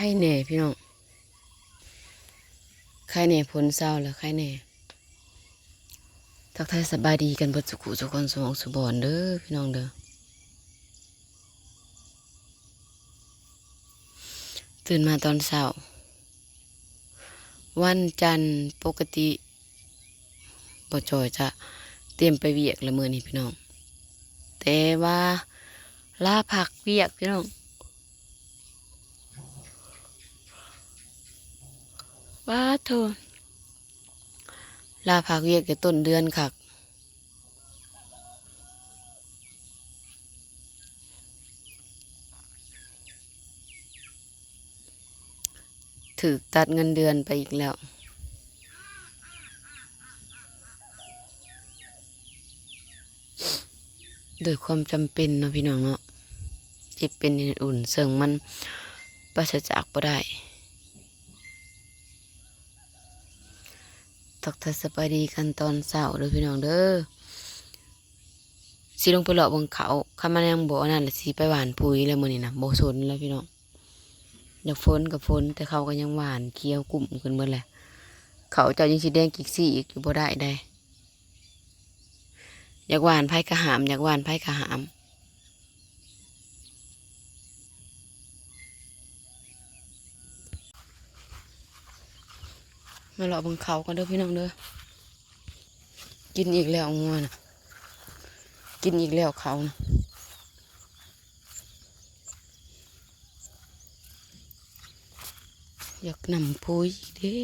ໄຄແດ່ພີ່ນ້ອງ ໄຄແດ່ ຝົນເຊົາແລ້ວ ໄຄແດ່. ທັກທາຍສະບາຍດີກັນເບິດສູ່ຜູ້ສູ່ຄົນ ສູ່ໝ່ອງສູ່ບ່ອນເດີພີ່ນ້ອງເດີ. ຕື່ນມາຕອນເຊົ້າ ວັນຈັນ ປົກກະຕິ ບໍ່ຈ່ອຍຈະຕຽມໄປວຽກແລ້ວມື້ນີ້ພີ່ນ້ອງ ແຕ່ວ່າລາພັກວຽກພີ່ນ້ອງ ປາດໂທ້ ລາພັກວຽກແຕ່ຕົ້ນເດືອນຄັກ. ຖືກຕັດເງິນເດືອນໄປອີກແລ້ວ ໂດຍຄວາມຈຳເປັນເນາະພີ່ນ້ອງເນາະ ເຈັບເປັນເຫດອຸ່ນ ເຊິ່ງມັນປາສະຈາກບໍ່ໄດ້. ທັກທາຍສະບາຍດີກັນຕອນເຊົ້າເດີພີ່ນ້ອງເດີ. ຊິລົງໄປເລາະເບິ່ງເຂົ້າ ຄັນມັນຍັງບໍ່ອັນນັ້ນລະຊິໄປຫວ່ານປຸ໋ຍແລ້ວມື້ນີ້ນະ ບໍ່ສົນແລ້ວພີ່ນ້ອງ. ຢາກຝົນກໍຝົນ ແຕ່ເຂົ້າກໍຍັງຫວ່ານຂຽວກຸ້ມຂຶ້ນເບິດແຫຼະ ເຂົ້າເຈົ້າຍັງຊິແດງກິກຊີ້ອີກຢູ່ ບໍ່ໄດ້ໃດ. ຢາກຫວ່ານໃຜກໍຫ້າມ ຢາກຫວ່ານໃຜກໍຫ້າມ. ມາເລາະເບິ່ງເຂົ້າກັນເດີພີ່ນ້ອງເດີ. ກິນອີກແລ້ວ ງົວນະ ກິນອີກແລ້ວເຂົ້ານະ. ຢາກນ້ຳປຸ໋ຍເດ້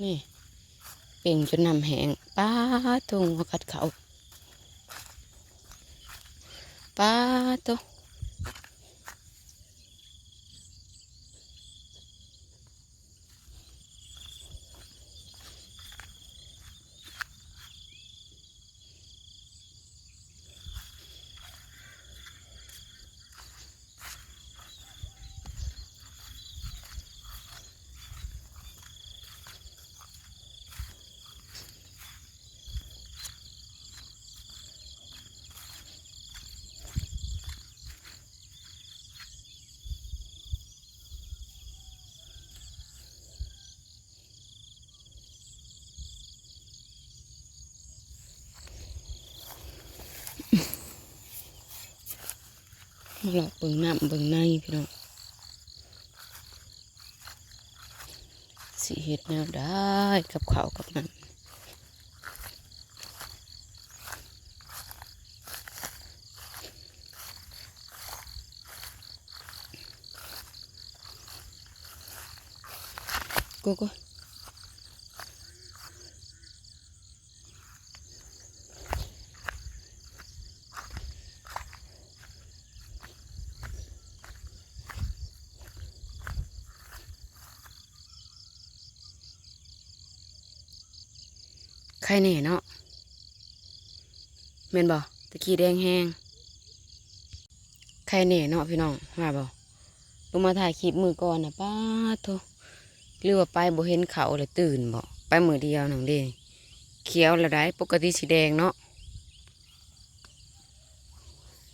ນີ້ ເປັ່ງຈົນນ້ຳແຫ້ງ. ປາດໂທ້ ງົວກັດເຂົ້າ ປາດໂທ້. ເລາະເບິ່ງນ້ຳເບິ່ງໃນພີ່ນ້ອງ ຊິເຮັດແນວໃດກັບເຂົ້າກັບນ້ຳ. ໂກໂກ ໄຄແດ່ເນາະ ແມ່ນບໍ່? ຕະກີ້ແດງແຮງ. ໄຄແດ່ເນາະພີ່ນ້ອງ ວ່າບໍ່? ລົງມາຖ່າຍຄລິບມື້ກ່ອນນະ ປາດໂທ້ ຫຼືວ່າໄປບໍ່ເຫັນເຂົາແລ້ວຕື່ນບໍ່? ໄປມື້ດຽວໜຶ່ງເດ້ ຂຽວແລ້ວໃດ໋ ປົກກະຕິຊິແດງເນາະ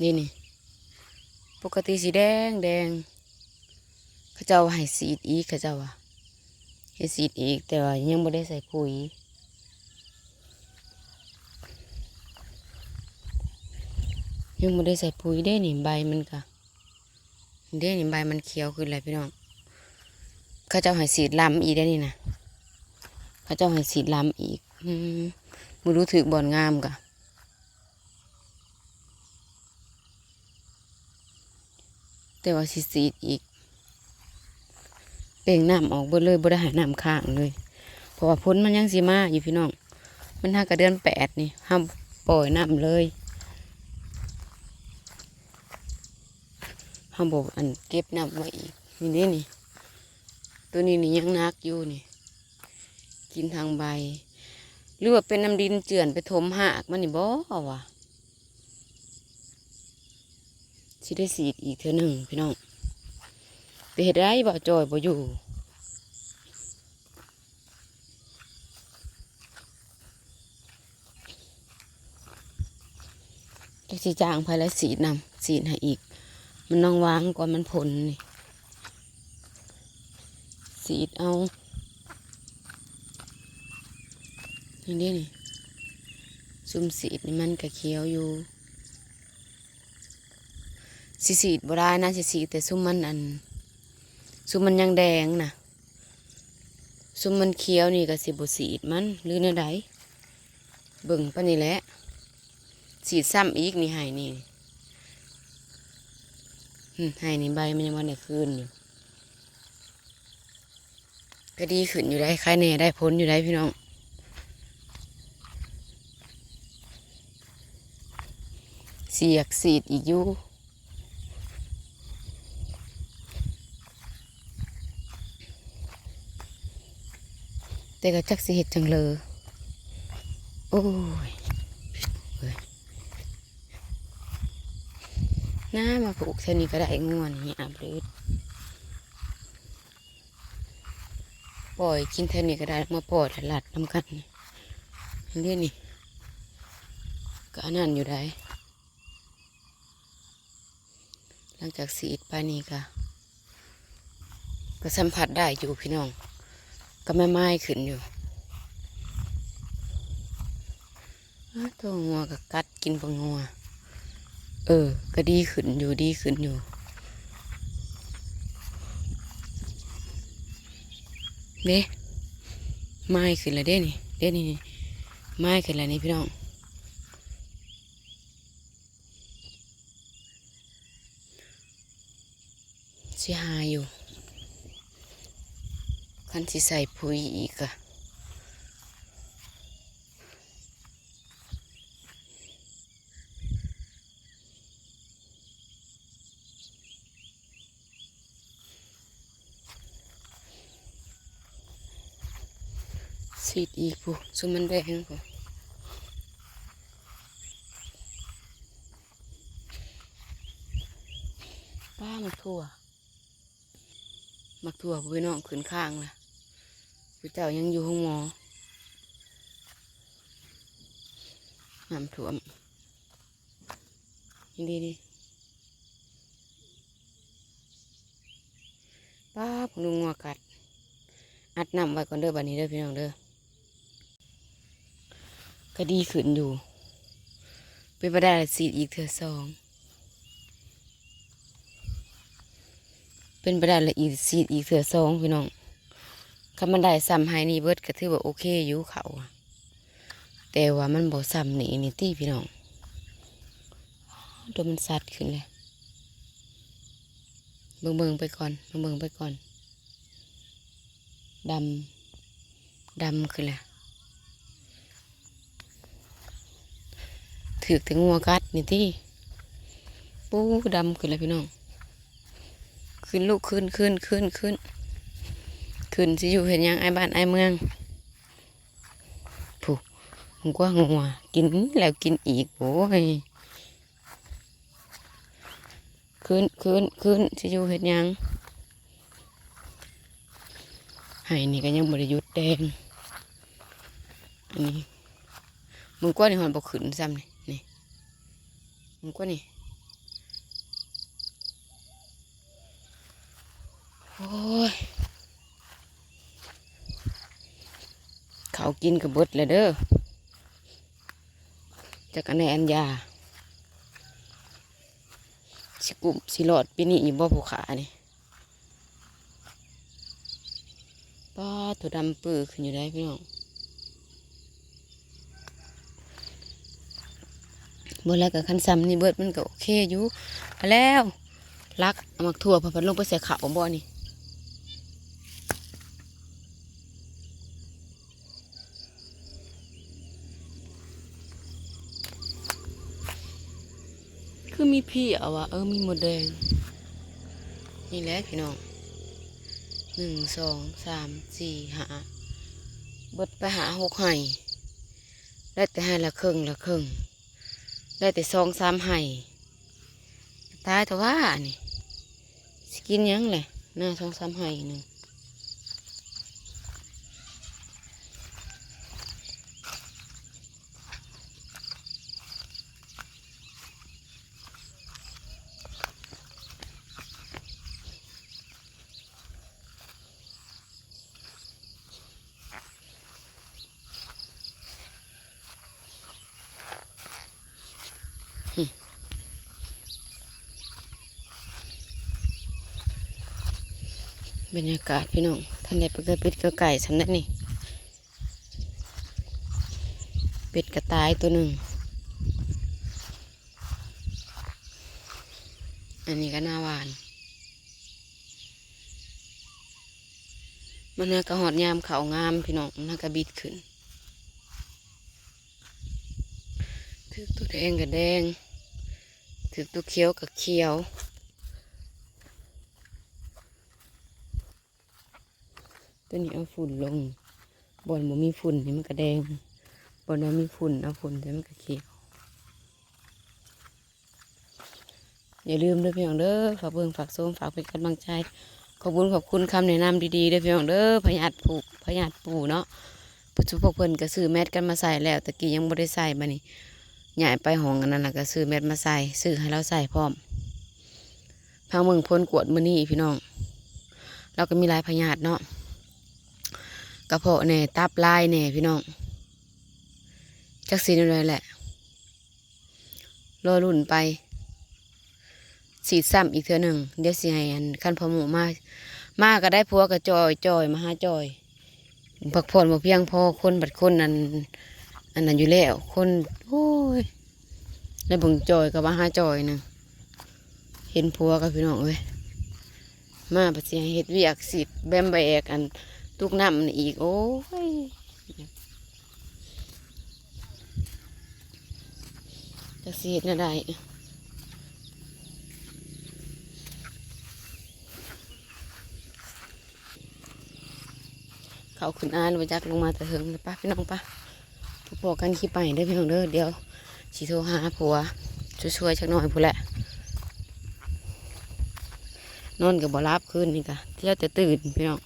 ນີ້ນີ້ ປົກກະຕິຊິແດງແດງ. ເຂົາເຈົ້າໃຫ້ສີດອີກ ເຂົາເຈົ້າວ່າໃຫ້ສີດອີກ ແຕ່ວ່າຍັງບໍ່ໄດ້ໃສ່ປຸ໋ຍ ຍັງບໍ່ໄດ້ໃສ່ປຸ໋ຍເດ້ນີ້ ໃບມັນກະ ເດ້ນີ້ ໃບມັນຂຽວຂຶ້ນແລ້ວພີ່ນ້ອງ. ເຂົາເຈົ້າໃຫ້ສີດລຳອີກເດ້ນີ້ນະ ເຂົາເຈົ້າໃຫ້ສີດລຳອີກ. ອືມ ບໍ່ຮູ້ຖືກບ່ອນງາມກະ ແຕ່ວ່າຊິສີດອີກ ເປັ່ງນ້ຳອອກເບິດເລີຍ ບໍ່ໄດ້ໃຫ້ນ້ຳຄ້າງເລີຍ ເພາະວ່າຝົນມັນຍັງຊິມາຢູ່ພີ່ນ້ອງ. ມັນຫາກະເດືອນແປດນີ້ ເຮົາປ່ອຍນ້ຳເລີຍ ເຮົາບໍ່ ອັນ ເກັບນ້ຳໄວ້ອີກ. ນີ້ເດ້ນີ້ ໂຕນີ້ນີ້ຍັງໜັກຢູ່ນີ້ ກິນທັງໃບ ຫຼືວ່າເປັນນ້ຳດິນເຈື່ອນໄປຖົມຮາກມັນນີ້ບໍ່ວະ? ຊິໄດ້ສີດອີກເທື່ອໜຶ່ງພີ່ນ້ອງ ແຕ່ເຮັດໃດບ່າວຈ່ອຍບໍ່ຢູ່ ຈັກຊິຈ້າງໃຜລະສີດນຳ ສີດໃຫ້ອີກ. ມັນຕ້ອງວາງກ່ອນມັນຜົນນີ້ ສີດເອົາ ນີ້ເດ້ນີ້ ຊຸມສີດນີ້ມັນກະຂຽວຢູ່ ຊິສີດບໍ່ໄດ້ນະ ຊິສີດແຕ່ຊຸມມັນອັນ ຊຸມມັນຍັງແດງນະ ຊຸມມັນຂຽວນີ້ກະຊິບໍ່ສີດມັນ ຫຼືແນວໃດ ເບິ່ງປານນີ້ແຫຼະ ສີດຊ້ຳອີກນີ້ ໄຮ່ນີ້ ອື ໄຮ່ນີ້ໃບມັນຍັງບໍ່ໄດ້ຄືນຢູ່ ກະດີຂຶ້ນຢູ່ໃດ໋ ໄຄແນ່ໄດ້ຜົນຢູ່ໃດ໋ພີ່ນ້ອງ ຊິຢາກສີດອີກຢູ່ ແຕ່ກໍຈັກຊິເຮັດຈັ່ງເລີ ໂອ້ຍ ນາ ມາຜູກແຖວນີ້ກໍໄດ້ ງົວນີ້ອາບເລີດ ປ່ອຍກິນແຖວນີ້ກໍໄດ້ ມາປ່ອຍຕະຫຼາດນຳກັນ ເຫັນເດ້ນີ້ ກໍອັນນັ້ນຢູ່ໃດ໋ ຫຼັງຈາກສີດໄປນີ້ກະ ກໍສຳຜັດໄດ້ຢູ່ພີ່ນ້ອງ ກໍໄມ້ໆຂຶ້ນຢູ່ ອ້າ ໂທ້ ງົວກໍກັດກິນບັກງົວ ເອີ ກໍດີຂຶ້ນຢູ່ ດີຂຶ້ນຢູ່ ເດ້ ໄມ້ຂຶ້ນແລ້ວເດ້ນີ້ ເດ້ນີ້ ໄມ້ຂຶ້ນແລ້ວນີ້ພີ່ນ້ອງ. ຊິຫາຢູ່ ຄັນຊິໃສ່ປຸ໋ຍອີກກະ ສີດອີກພຸ້ນ ຊຸມມັນແດງພຸ້ນ ປ້າ ໝາກຖົ່ວ ໝາກຖົ່ວ ພີ່ນ້ອງ ຂຶ້ນຄ້າງລະ ຜູ້ເຈົ້າຍັງຢູ່ໂຮງໝໍ ນ້ຳຖ້ວມ ນີ້ ນີ້ ນີ້ ປ້າ ເບິ່ງງົວກັດ ອັດນ້ຳໄວ້ກ່ອນເດີ ບາດນີ້ເດີພີ່ນ້ອງເດີ ກໍດີຂຶ້ນຢູ່ ເປັນໄປໄດ້ລະສີດອີກເທື່ອສອງ ເປັນໄປໄດ້ລະອີກ ສີດອີກເທື່ອສອງພີ່ນ້ອງ ຄັນມັນໄດ້ຊ່ຳໄຮ່ນີ້ເບິດກໍຖືວ່າໂອເຄຢູ່ເຂົາ ແຕ່ວ່າມັນບໍ່ຊ່ຳນີ້ນີ້ຕິພີ່ນ້ອງ ໂຕມັນສັດຂຶ້ນແລ້ວ ເບິ່ງໆໄປກ່ອນ ເບິ່ງໆໄປກ່ອນ ດຳ ດຳຂຶ້ນແລ້ວ ຖືກແຕ່ງົວກັດນີ້ຕິ ໂອ້ ດຳຂຶ້ນແລ້ວພີ່ນ້ອງ ຂຶ້ນລູກ ຂຶ້ນ ຂຶ້ນ ຂຶ້ນ ຂຶ້ນ ຂຶ້ນ ຊິຢູ່ເຮັດຫຍັງ ອ້າຍບ້ານອ້າຍເມືອງ ຜູ້ ມັນກວ່າງົວ ກິນແລ້ວກິນອີກ ໂອ້ຍ ຂຶ້ນ ຂຶ້ນ ຂຶ້ນ ຊິຢູ່ເຮັດຫຍັງ ໄຮ່ນີ້ກໍຍັງບໍ່ໄດ້ຢຸດແດງ ອັນນີ້ ມື້ກ່ອນນີ້ຮອດບໍ່ຂຶ້ນຊ້ຳນີ້ ນີ້ ມື້ກ່ອນນີ້ ໂອ້ຍ ເຂົ້າກິນກໍເບິດແລ້ວເດີ ຈັກອັນໃດອັນຢາ ຊິກຸ້ມຊິລອດປີນີ້ຢູ່ບໍ່ຜູ້ຂ້ານີ້ ປ້າ ໂຕດຳປືຂຶ້ນຢູ່ໃດ໋ພີ່ນ້ອງ ບໍ່ແລ້ວກໍຄັນຊ່ຳນີ້ເບິດມັນກໍໂອເຄຢູ່ ແລ້ວ ຫຼັກເອົາໝາກຖົ່ວ ເພິ່ນພັດລົງໄປໃສ່ເຂົ້າບໍ່ນີ້ ຄືມີເພຍວະ ເອີ ມີມົດແດງ ນີ້ແຫຼະພີ່ນ້ອງ ໜຶ່ງ ສອງ ສາມ ສີ່ ຫ້າ ເບິດໄປຫ້າຫົກໄຮ່ ໄດ້ແຕ່ໄຮ່ລະເຄິ່ງລະເຄິ່ງ ໄດ້ແຕ່ສອງສາມໄຮ່ ຕາຍແຕ່ວ່າອັນນີ້ ຊິກິນຫຍັງແຫຼະ ນາສອງສາມໄຮ່ໜຶ່ງ ເ ບັນຍາກາດພີ່ນ້ອງ ທັນໄດ້ໄປເກີດເປັດເກີດໄກ່ສ່ຳໃດນີ້ ເປັດກະຕາຍໂຕໜຶ່ງ. ອັນນີ້ກໍໜ້າຫວ່ານ ມັນຫາກະຮອດຍາມເຂົ້າງາມພີ່ນ້ອງ ມັນຫາກະບິດຂຶ້ນ ຖືກໂຕແດງກະແດງ ຖືກໂຕຂຽວກະຂຽວ. ໂຕນີ້ເອົາຝຸ່ນລົງ ບ່ອນບໍ່ມີຝຸ່ນນີ້ມັນກະແດງ ບ່ອນວ່າມີຝຸ່ນເອົາຝຸ່ນໃສ່ມັນກະຂຽວ. ຢ່າລືມເດີພີ່ນ້ອງເດີ ຝາກເບິ່ງຝາກຊົມ ຝາກເປັນກຳລັງໃຈ ຂອບບຸນຂອບຄຸນຄຳແນະນຳດີໆເດີພີ່ນ້ອງເດີ. ພະຍາດຜູກ ພະຍາດປູເນາະ ພວກເພິ່ນກະຊື້ແມັດກັນມາໃສ່ແລ້ວ ຕະກີ້ຍັງບໍ່ໄດ້ໃສ່ ບາດນີ້ຍ້າຍໄປຫ້ອງອັນນັ້ນລະກະຊື້ແມັດມາໃສ່ ຊື້ໃຫ້ລາວໃສ່ພ້ອມ. ພັງເບິ່ງຜົນກວດມື້ນີ້ພີ່ນ້ອງ ລາວກໍມີຫຼາຍພະຍາດເນາະ ກະເພາະແດ່ ຕັບລາຍແດ່ພີ່ນ້ອງ ຈັກຊິແນວໃດແຫຼະ ລໍລຸ້ນໄປ ສີດຊ້ຳອີກເທື່ອໜຶ່ງ ດຽວຊິໃຫ້ອັນ ຄັນພໍ່ໝູມາ ມາກໍໄດ້ ຜົວກໍຈ່ອຍ ຈ່ອຍ ມາຫາຈ່ອຍ ພັກຜ່ອນບໍ່ພຽງພໍ ຄົນບັດຄົນອັນ ອັນນັ້ນຢູ່ແລ້ວ ຄົນ ໂອ້ຍ ແລ້ວເບິ່ງຈ່ອຍກໍມາຫາຈ່ອຍນະ ເຫັນຜົວກັບພີ່ນ້ອງເອີຍ ມາບັດຊິໃຫ້ເຮັດວຽກ ສີດແບມແບກ ອັນ ຕຸກນ້ຳນີ້ອີກ ໂອ້ຍ ຈັກຊິເຮັດແນວໃດ ເຂົ້າຂຶ້ນອ່ານ ບໍ່ຈັກລົງມາແຕ່ເທິງ. ໄປພີ່ນ້ອງ ໄປ ພໍ້ກັນຄລິບໃໝ່ເດີພີ່ນ້ອງເດີ. ດຽວຊິໂທຫາຜົວຊ່ວຍໆຈັກໜ້ອຍພຸ້ນແຫຼະ ນອນກໍບໍ່ຫຼັບ ຄືນນີ້ກະດຽວແຕ່ຕື່ນພີ່ນ້ອງ.